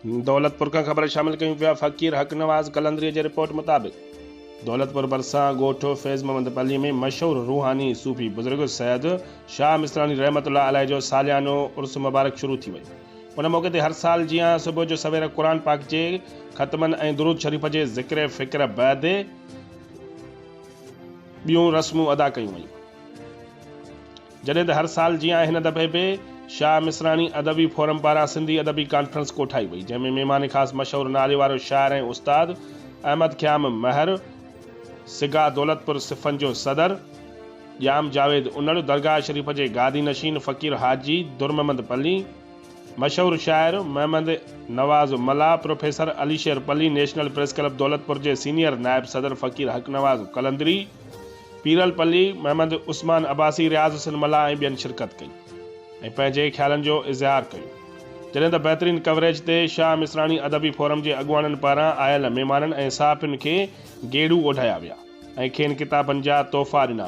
دولتپور کان خبر شامل ڪيون پيا فقير حق نواز قلندري جي رپورٽ مطابق دولتپور ڀرسان ڳوٺ فيض محمد پلي ۾ مشهور روحاني صوفي بزرگ سيد شاهه مصراني رحمت الله عليه جو ساليانو عرس مبارڪ شروع ٿي ويو ان موقعي تي هر سال جيان صبح جو سوير قرآن پاڪ جي ختمن ۽ درود شريف جي ذڪر فڪر بعد ٻيون رسمون ادا ڪيون ويون. جڏهن ته هر سال جيان هن دفعي به شاهه مصراڻي ادبي فورم پاران سنڌي ادبي ڪانفرنس ڪوٺائي وئي، جنهن ۾ مهمان خاص مشهور ناليوارو شاعر ۽ استاد احمد خيام مهر، سگا دولتپور صفن جو صدر ڄام جاويد انڙ، درگاهه شريف جي گادي نشين فقير حاجي درمحمد پلي، مشهور شاعر Muhammad Nawaz Mallah, professor Ali Sher Palli, national press club Daulatpur جي سينيئر نائب صدر فقير حق نواز قلندري، پيرل پلي، محمد عثمان عباسي، رياض حسين ملاح ۽ ٻين شرڪت ڪئي ۽ پنهنجي خيالن جو اظهار ڪيو. جڏهن ته بهترين ڪوريج تي شاهه مصراڻي ادبي فورم جي اڳواڻن پاران آيل مهمانن ۽ صحافين کي گيڙو اوڍايا ويا ۽ کين ڪتابن جا تحفا ڏنا ويا.